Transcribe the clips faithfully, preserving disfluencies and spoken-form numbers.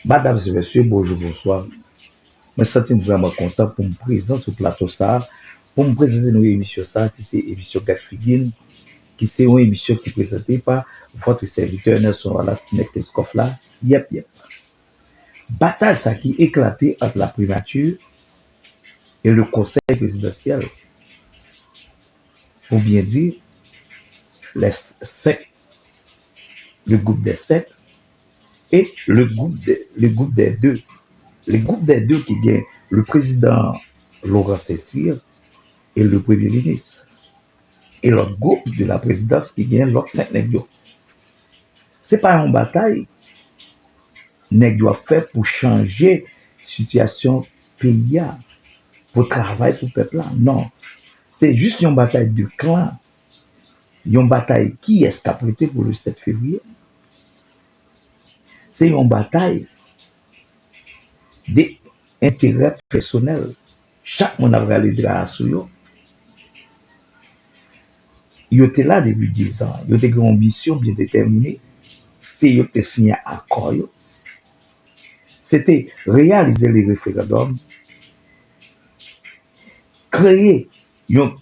Madam e mesye, bonjou, bonswa. Mwen santi m vrèman kontan pou m prezan sou plato sa a, pou m prezante nou emisyon sa a, ki se emisyon Gad Figi n, ki se yon emisyon ki prezante pa votre serviteur Nelson Wallace Nèg Kenskof la. Yèp, yèp. Batay sa ki eklate ant la primati e le konsèy prezidansyèl, pou byen di, les cinq, le groupe des cinq, e le groupe de, le groupe des deux. Le groupe des deux ki gen le prezidan Laurent Cécile e le premye minis. E lòt gwoup de la prezidans ki gen lòt senk nèg yo. Se pa yon batay nèg yo ap fè pou chanje sitiyasyon peyi a, pou travay pou pèp la. Non. Se jis yon batay de klan, yon batay kiyès k ap rete pou le sèt fevriye. Se yon batay de enterè pèsonèl. Chak moun ap rale dra a sou yo. Yo te la depi dizan. Yo te gen yon misyon byen detèmine. Se yo ki te siyen akò yo. Se te reyalize le referandòm, kreye yon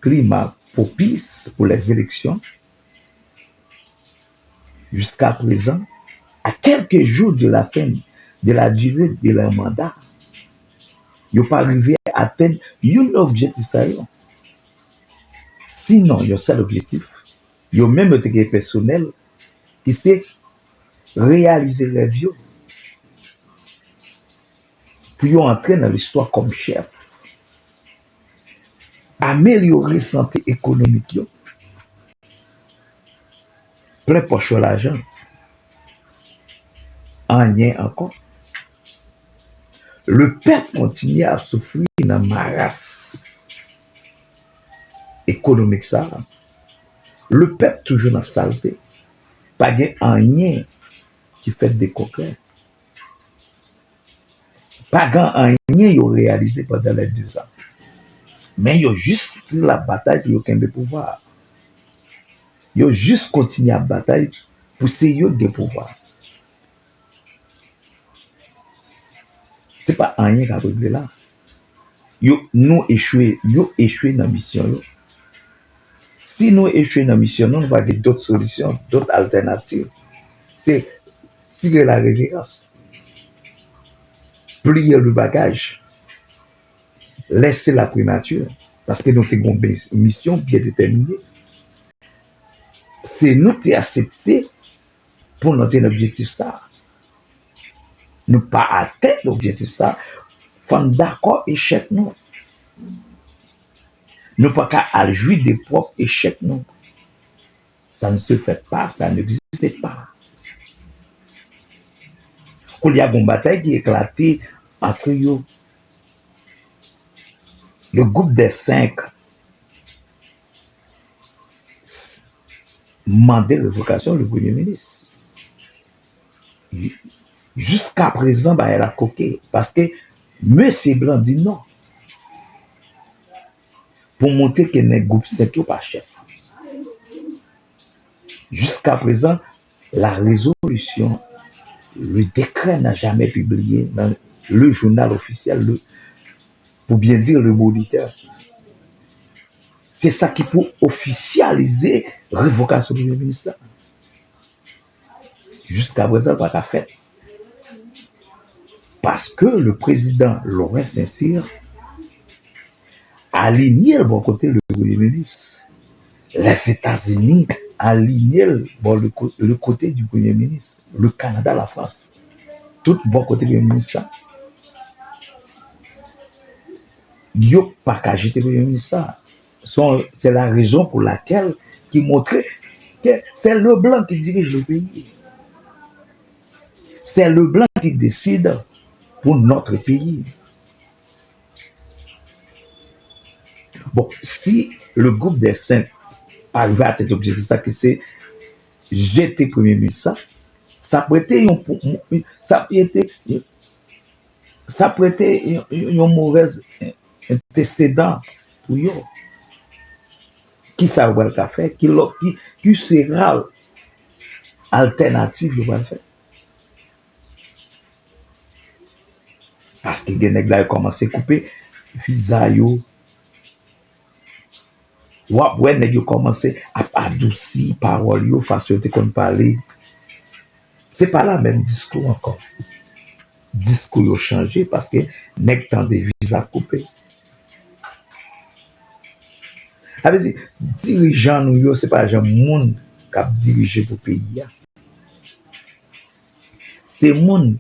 klima pwopis pou lèzeleksyon. Jiska prezan, à quelques jours de la fin de la durée de leur mandat, yo pa rive atenn youn nan objektif sa yo. Sinon, yon sèl objektif, yo menm yo te gen pèsonèl, ki se reyalize rèv yo, pou yo antre nan listwa kòm chèf, amelyore sante ekonomik yo, plen pòch yo lajan, anyen ankò. Lepèp kontinye ap soufri nan maras ekonomik sa a. Lepèp toujou nan salte. Pa gen anyen ki fèt de konkrè. Pa gen anyen yo reyalize pandan lè dezan. Men yo jis still ap batay pou yo kenbe pouvwa a. Yo jis kontinye ap batay pou se yo k gen pouvwa a. Se pa anyen k ap regle la. Yo, nou echwe, yo echwe nan misyon yo. Si nou echwe nan misyon nou, nou pa gen dòt solisyon, dòt altènativ. Se tire la reverans. Pliye le bagaj. Lèse la primati. Paske nou te gen yon misyon byen detèmine. Se nou te aksepte pou nou atenn objektif sa. Nou pa atenn objektif sa, fò n dakò echèk nou. Nou pa ka al jwi de pwòp echèk nou. Ça ne se fait pas, ça n'existe pas. Koulye a, gon batay ki eklate ant yo. Le groupe des cinq mande revokasyon le premye minis. Jiska prezan, bagay la koke, paske mesye blan di non. Pou montre ke nèg gwoup senk yo pa chèf. Jiska prezan, la résolution, le décret n'a jamais publié dans le journal officiel, le, pour bien dire, le Moniteur. Se sa ki pou ofisyalize revokasyon premye minis la. Jiska prezan, l pa ka fèt. Paske le prezidan Laurent Cécile alinye l bò kote le premye minis. Lèzetazini alinye l bò le, ko- le kote du premye minis. Le Canada, la France. Tout bò kote premye minis la. Yo pa ka jete premye minis la. Se la rezon pou lakèl ki montre ke se le blan ki dirije le peyi. Se le blan ki deside pou notre peyi. Bon, si le group dè senk pa rive atenn objektif sa ki se jete premye minis sa, sa prete yon, sa prete, sa prete yon, yon movèz antesedan pou yo. Kisa yo pral ka fè? Ki lòt, ki, ki sera altènativ yo pral fè? Paske gen nèg la yo kòmanse koupe viza yo. W ap wè nèg yo kòmanse ap adousi pawòl yo, fason yo te konn pale. Se pa la menm diskou ankò. Diskou yo chanje paske nèg tande viza koupe. Sa vle di, dirijan nou yo, se pa jan moun k ap dirije pou peyi a. Se moun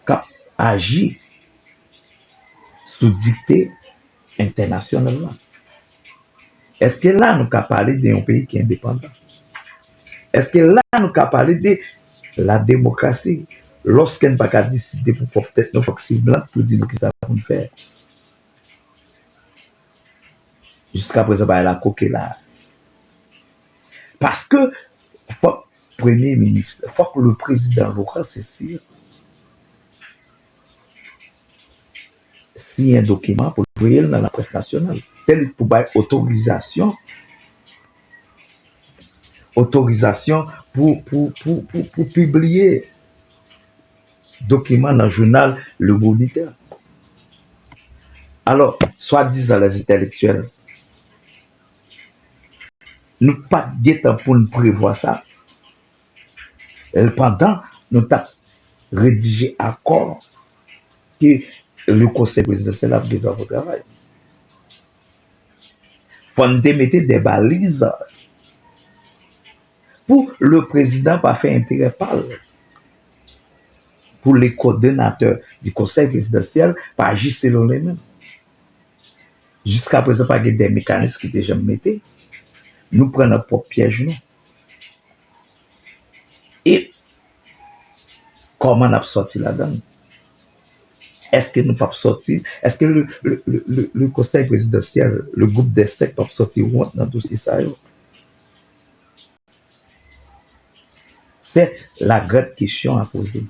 k ap aji sou dikte entènasyonal la. Èske la nou ka pale de yon peyi ki endepandan? Èske la nou ka pale de la demokrasi? Lòske n pa ka deside pou pwòp tèt nou, fòk se blan pou di nou kisa pou n fè. Jiskaprezan, bagay la koke la. Paske fòk premye minis, fòk le prezidan Laurent Cécile siyen dokiman pou l voye l nan laprès nasyonal. Se li k pou bay otorizasyon, otorizasyon pou, pou, pou, pou, pou pibliye dokiman nan jounal Le Moniteur. Alò, swadizan lèzentelektyèl, nou pa t gentan pou n prevwa sa, pandan nou t ap redije akò ke le Konsèy Prezidansyèl ap gen dwa pou travay. Fò n te mete de baliz pou le prezidan pa fè enterè pa l, pou le coordonnateur du Conseil présidentiel pa aji selon li menm. Jiskaprezan, pa gen de mekanis ki te janm mete. Nou pran nan pwòp pyèj nou. E kòman n ap sòti ladan l? Èske nou p ap sòti? Èske le, le, le, le, le Konsèy Prezidansyèl, le gwoup dè sèk p ap sòti wont nan dosye sa yo? C'est la grande question à poser.